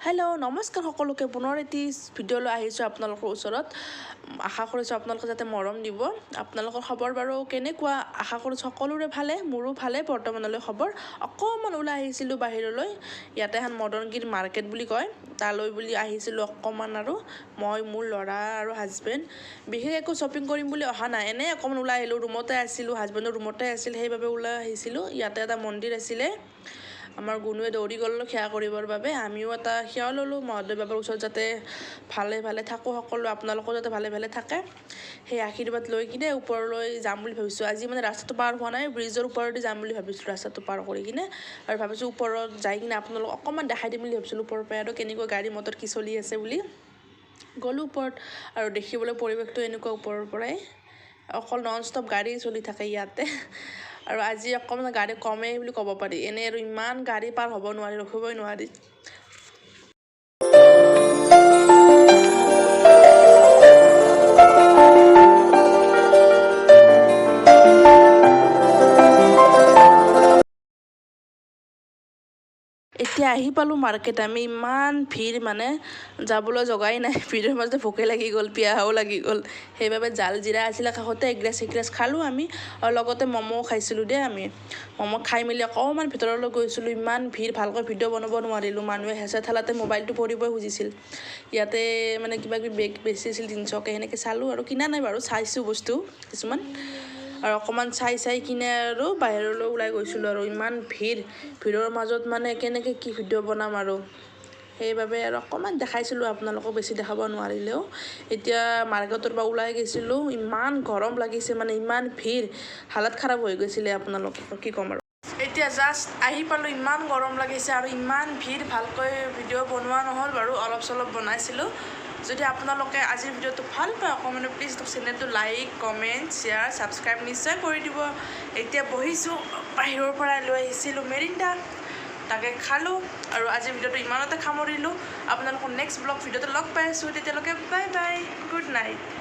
Hello', নমস্কাৰ সকলোকে। পুনৰ এটি ভিডিঅ' লৈ আহিছোঁ আপোনালোকৰ ওচৰত। আশা কৰিছোঁ আপোনালোকে যাতে মৰম দিব। আপোনালোকৰ খবৰ বাৰু কেনেকুৱা? আশা কৰিছোঁ সকলোৰে ভালে, মোৰো ভালে বৰ্তমানলৈ খবৰ। অকণমান ওলাই আহিছিলোঁ বাহিৰলৈ। ইয়াতে এখন মদনগিৰি মাৰ্কেট বুলি কয়, তালৈ বুলি আহিছিলোঁ অকণমান। আৰু মই, মোৰ ল'ৰা আৰু হাজবেণ্ড। বিশেষ একো শ্বপিং কৰিম বুলি অহা নাই, এনেই অকণমান ওলাই আহিলোঁ। ৰুমতে আছিলোঁ, হাজবেণ্ডৰ ৰুমতে আছিল, সেইবাবে ওলাই আহিছিলোঁ। ইয়াতে এটা মন্দিৰ আছিলে। আমাৰ গুণুৱে দৌৰি গ'ল সেৱা কৰিবৰ বাবে। আমিও এটা সেৱা ল'লোঁ মহাদেৱ বাবাৰ ওচৰত, যাতে ভালে ভালে থাকোঁ সকলো, আপোনালোকো যাতে ভালে ভালে থাকে, সেই আশীৰ্বাদ লৈ কিনে ওপৰলৈ যাম বুলি ভাবিছোঁ। আজি মানে ৰাস্তাটো পাৰ হোৱা নাই, ব্ৰিজৰ ওপৰেদি যাম বুলি ভাবিছোঁ, ৰাস্তাটো পাৰ কৰি কিনে। আৰু ভাবিছোঁ ওপৰত যাই কিনে আপোনালোকক অকণমান দেখাই দিম বুলি ভাবিছিলোঁ, ওপৰৰ পৰাই আৰু কেনেকুৱা গাড়ী মটৰ কি চলি আছে বুলি। গ'লোঁ ওপৰত আৰু দেখিবলৈ পৰিৱেশটো এনেকুৱা। ওপৰৰ পৰাই অকল নন ষ্টপ গাড়ী চলি থাকে ইয়াতে। আৰু আজি অকণমান গাড়ী কমেই বুলি ক'ব পাৰি। এনেই আৰু ইমান গাড়ী পাৰ হ'ব নোৱাৰি, ৰখিবই নোৱাৰি। এতিয়া আহি পালোঁ মাৰ্কেট আমি। ইমান ভিৰ, মানে যাবলৈ জগাই নাই। ভিৰৰ মাজতে ভোকে লাগি গ'ল, পিয়াহো লাগি গ'ল। সেইবাবে জাল জিৰা আছিলে কাষতে, এগিলাচ এগিলাচ খালোঁ আমি আৰু লগতে ম'ম'ও খাইছিলোঁ দেই আমি। ম'ম' খাই মেলি অকণমান ভিতৰলৈ গৈছিলোঁ। ইমান ভিৰ, ভালকৈ ভিডিঅ' বনাব নোৱাৰিলোঁ। মানুহে হেঁচা ঠেলাতে মোবাইলটো পৰিবই খুজিছিল। ইয়াতে মানে কিবা কিবি বেগ বেচিছিল 300কৈ, সেনেকৈ চালোঁ আৰু। কিনা নাই বাৰু, চাইছোঁ বস্তু কিছুমান। আৰু অকণমান চাই চাই কিনে আৰু বাহিৰলৈ ওলাই গৈছিলোঁ। আৰু ইমান ভিৰ, ভিৰৰ মাজত মানে কেনেকৈ কি ভিডিঅ' বনাম আৰু, সেইবাবে আৰু অকণমান দেখাইছিলোঁ আপোনালোকক, বেছি দেখাব নোৱাৰিলেও। এতিয়া মাৰ্কেটৰ পৰা ওলাই গৈছিলোঁ। ইমান গৰম লাগিছে, মানে ইমান ভিৰ, হালত খাৰাপ হৈ গৈছিলে, আপোনালোকক কি ক'ম আৰু। এতিয়া জাষ্ট আহি পালোঁ। ইমান গৰম লাগিছে আৰু ইমান ভিৰ, ভালকৈ ভিডিঅ' বনোৱা নহ'ল বাৰু, অলপ চলপ বনাইছিলোঁ। যদি আপোনালোকে আজিৰ ভিডিঅ'টো ভাল পায় অকণমান, প্লিজ চেনেলটো লাইক, কমেণ্ট, শ্বেয়াৰ, ছাবস্ক্ৰাইব নিশ্চয় কৰি দিব। এতিয়া বহিছোঁ। বাহিৰৰ পৰা লৈ আহিছিলোঁ মেৰিণ্ডা, তাকে খালোঁ আৰু আজিৰ ভিডিঅ'টো ইমানতে সামৰিলোঁ। আপোনালোকক নেক্সট ব্লগ ভিডিঅ'টো লগ পাই আছোঁ। তেতিয়ালৈকে বাই বাই, গুড নাইট।